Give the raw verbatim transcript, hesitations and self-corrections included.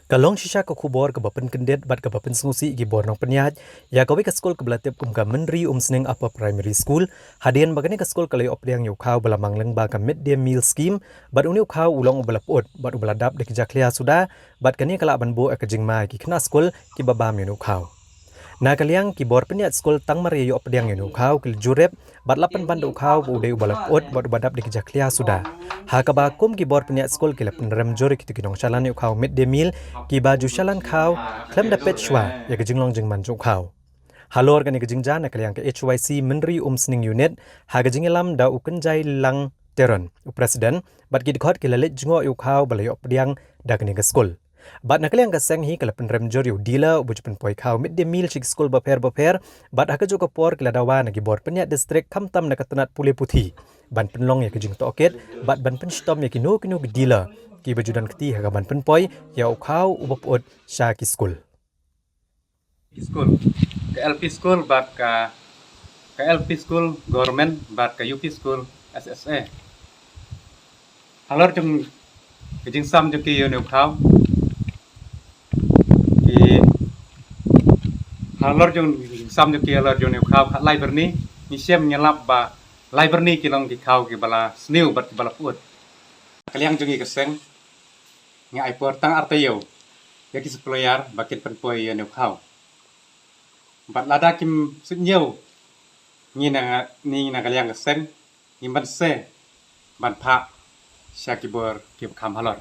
Ka long shisha ka khubor kaba pynkyndit bad kaba pynsngewsih ïa ki bor nongpynïaid ïa kawei ka skul kaba la tip kum ka Mynri Umsning Upper Primary School, hadien ba kane ka skul ka la ïoh pdiang ïa u khaw ba la mang lyngba ka Mid Day Meal Scheme, bad une u khaw u long uba la pyut bad uba la dap da ki jakhlia suda, bad kane ka lah ban buh ïa ka jingma ïa ki khynnah skul kiba bam ïa une u khaw. Na ka liang ki bor pynïaid skul tang mar ïa ïoh pdiang ïa une u khaw ki la jurip bad la pynban da u khaw ba u dei uba la pyut bad uba dap da ki jakhlia suda. Ha kaba kum ki bor pynïaid skul ki la pynrem jur ïa kito ki nongchalan ïa u khaw Mid Day Meal kiba ju chalan khaw khlem da peit shuwa ïa ka jinglong jingman jong u khaw. Halor kane ka jingjia, na ka liang ka H Y C Mynri Umsning Unit, ha ka jingïalam da u Kynjai Lang Teron, u President, bad ki dkhot ki la leit jngoh ïa u khaw ba la ïoh pdiang da kane ka skul. Bad na ka liang ka seng hi ka la pynrem jur ïa u dealer uba ju pynpoi khaw Mid Day Meal sha ki skul bapher bapher, bad ha kajuh ka por ki la dawa na ki bor pynïaid district khamtam na ka tnat pule puthi ban pynlong ïa ka jingtohkit bad ban pynshitom ïa kino kino ki dealer kiba ju don kti ha ka ban pynpoi ïa u khaw uba pyut sha ki skul. Ki skul, ka L P school bad ka, ka L P school government bad ka U P school S S A. Halor jong ka jingsam jong ki ïa une u khaw, ki, halor jong ka jingsam jong ki halor jong une u khaw, khatlai byrni ngi shem ngi lap ba lai byrni ki long ki khaw kiba la sniew bad kiba la pyut. Ka liang jong ngi ka seng, ngi ai por tang ar taïew ïa ki supplier ba kin pynpoi ïa une u khaw. Bad lada kim suidñiew, ngi na, ngi na ka liang ka seng ngim banse ban phah sha ki bor kiba kham halor.